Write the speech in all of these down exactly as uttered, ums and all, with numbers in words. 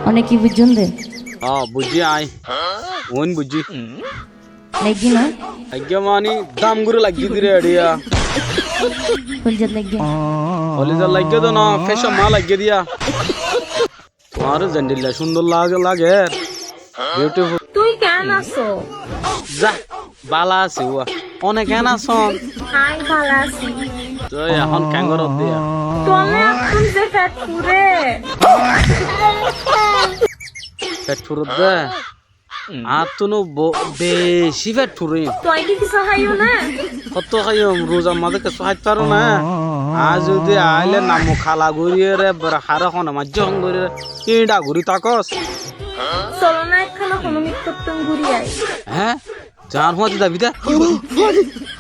One ki buijjón de? Ó, buijjí aññí. Uin buijjí. Laiggé no? Laiggé mani dam gorí laiggé de re eçiya. Holizat laiggé? Holizat laiggé de no, fecon ma laiggé diya. Tuáñre zendilla cúndor lage, lager. Beautiful. Tui keén asó? Za, bála así uá. One keén asón? Aññí bála así. Tui ehón keén goródde? Tuáñlla ekkún ze fet fure. Fet furedde? Añáttuno bo-, beci fet fure. Tuáñí ki kessú háiyo né? Hoto háiyum, ruzar mazé kessú hái faro né? Aññí zudi aile namuk hala goríyeré, bera hare hone maijjé hon goríyeré, íñça gorí tákos. Solo na, ekkána honó mikkottún gúri ai. Hé? Zañár fúañti zabi dé?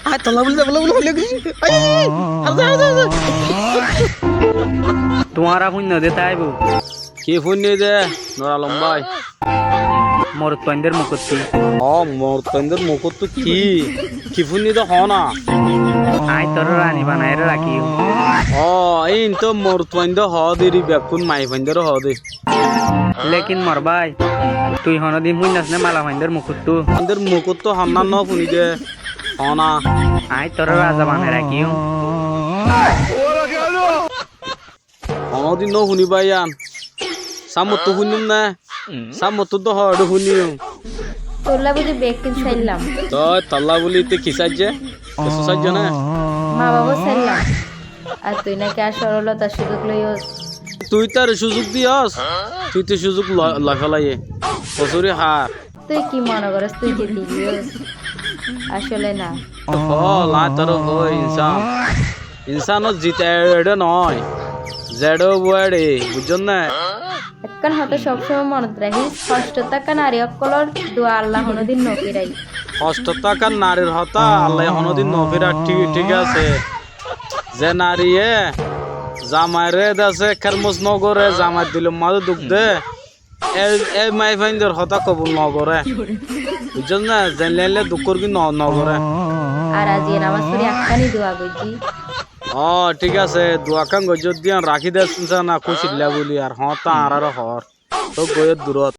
Aññí tolla buli, tolla buli, hoile gúri. Ai, ai, ai, ar za, ar za, ar za. Tuáñra fúinno dé táibo. Ki fúinni de, Nur Alom bái? Morotfuaindór mukóttu. Ó, morotfuaindór mukóttu ki? Ki fúinni de hoó na? Aññí toré rani banaiyóre rakíyum. Ó, íin to morotfuaindór hoó de, ri bekkún maiyafuaindóre hoó de. Lékin mor bái, tui honódin fúinnos né malafuaindór mukóttu? Fuaindór mukóttu honnán no fúni de, hoó na? Aññí toré raza banai rakíyum. Honódin no fúni bái yían. Sámmottu fúinnom né? Sámmottu dóu hoó, eçé fúiniyum. Tolla buli bekkún saillam. Toi tolla buli te ki saijjé? Kessú saijjó né? Ma baba saillam. Ar tui náki ar sorolótar cúzuk loiyós. Tui tar cúzuk diyós? Tui to cúzuk lo-, loi félaiye. Hosúri hár. Tui ki mone gorós tui ziti giyós? Asóle na. Hoó, lañí toré hoói, insán. Insánor zita eçé noó. Zeçé óibo eçé, buijjós né? Ekkán hotá sob somóy monot rakís, hocthot táka nari ókkolór dua Alla honódin no firai. Hocthot táka narir hotá Allaye honódin no firai, thík, thík asé. Ze nariye zamairé de asé, kérmos no goré, zamair dilor mazé duk de, e, e maiyafuaindór hotá kobul no goré. Buijjós né? Zeilla eilla duk gorí no, no goré. Ar aijja namás fori ekkáni dua goijjí. Ó, thík asé, duakkán goijjó de yían rakí de, insán kúcilla buli, ar hoóñtte añáráre hoór. Tóu goiyór durot.